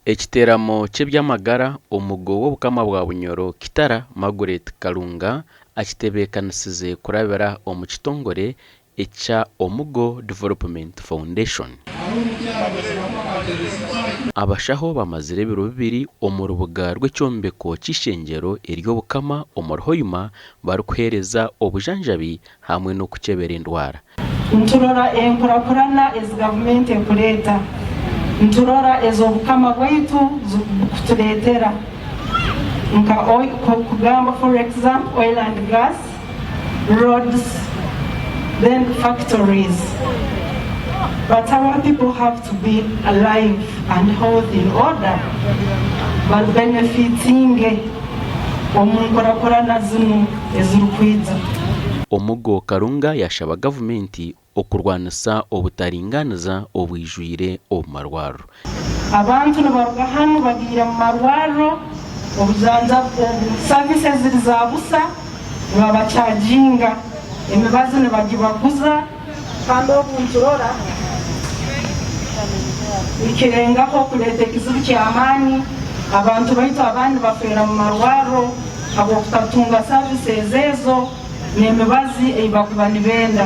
Ekiteeramo ky'eby'amagara omugo w'Obukama bwa Bunyoro Kitara Margaret Kalunga akitebeekanisize kurabira omu kitongore ekya Omugo Development Foundation. Abashaho bamazire ebiro bibiri omu rubuga rw'ekyombeko ky'eishengyero ery'Obukama omuri Hoima barikuheereza obujanjabi hamwe n'okukyebera endwara. Niturora enkurakurana ezi gavumenti ekureeta. Niturora ezi Obukama bwaitu bukutureetera nka kugamba for example oil and gas, roads then factories but our people have to be alive and healthy in order ba benefitinge omu nkurakurana zinu ezirikwija. Omugo Karunga yashaba gavumenti okurwanisa obutaringaaniza obwijwire omu marwariro. Abantu nibaruga hanu bagiire mu marwariro obujanjabi obu service eziri za busa nibabachaginga, emibazi nibagibaguza kandi obu niturora nikirengaho kureeta ekizibu ky'amaani, abantu baitu abandi bafeera mu marwariro habw'okutatunga services ezo. n'emibazi ei bakuba nibenda.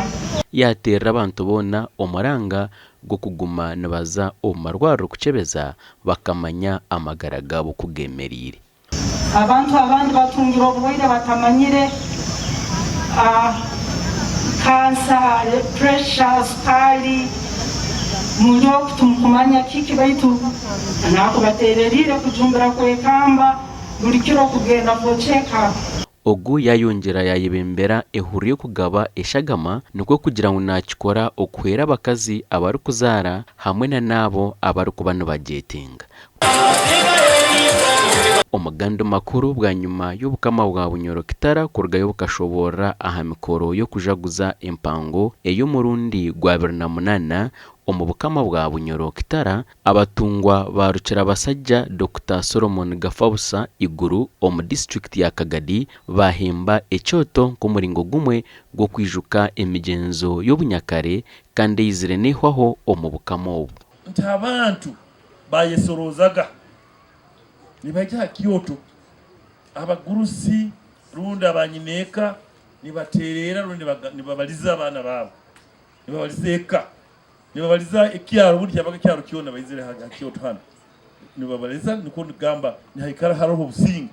Yaateerera abantu boona omuranga gw'okuguma nibaza omu marwariro kukyebeza bakamanya amagara gaabo oku geemereire. Abantu abandi batungire oburwaire batamanyire, kansa, puresha, sukaali, muri oku timukumanya kiki baitu naakubateereriire kujumbira kwekamba buri kiro kugenda for check up. Ogu yaayongyera yaayebembera ehururu y'okugaba eshagama nikwo kugira ngu naakikora okuhwera abakazi abarikuzaara hamwe na n'abo abarikuba nibagyetenga. Omu gandi makuru, bwanyima y'Obukama bwa Bunyoro Kitara kurugayo bukashoboorora aha mikoro y'okujaguza empango ey'omurundi gwa 28 omu Bukama bwa Bunyoro Kitara, Abatungwa ba Rukirabasajja Dokita Solomon Gafabusa Iguru omu disiturikiti ya Kagadi baahemba ekyoto nk'omuringo gumwe gw'okwijuka emigyenzo y'obunyakare kandi eizire neehwaho omu bukama obu. Nti abantu bayesoroozaga nibaija ha kyoto, abagurusi rundi abanyineeka nibateereera rundi nibabaliza abaana baabo, nibabaliza eka. Nibabaliza ekyaro, obundi kyabaga ekyaro kyona baizire ha kyoto hanu nibabaliza, nikwo nigamba nihaikara haroho obusinge.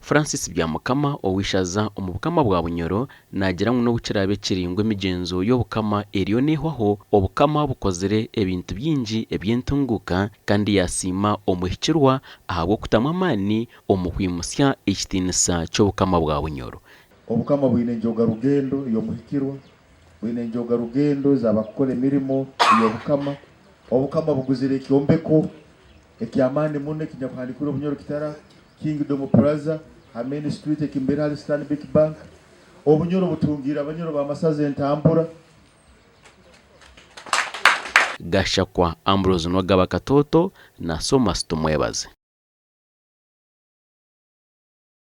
Francis Byamukama ow'eishaza omu Bukama bwa Bunyoro naagira ngu n'obu kiraabe kiri ngu emigyenzo y'Obukama eriyo neehwaho, Obukama bukozire ebintu bingi eby'entunguuka kandi yaasiima omuhikirwa ahabw'okutamu amaani omu kwimutsya ekitiinisa ky'Obukama bwa Bunyoro. Obukama bwine enjoga rugendo y'omuhikirwa. Bwine enjoga rugendo ez'abakukora emirimo ey'Obukama. Obukama buguzire ekyombeko eky'amaani muno ekinyakuhandikwirwe Bunyoro Kitara Kingdom Plaza ha Main Street ekimbere hali Stanbic Bank. Obunyoro butungiire Abanyoro b'amasaza entambura. Gashakwa Ambrose Nwagaba Katooto na Thomas Tumwebaze.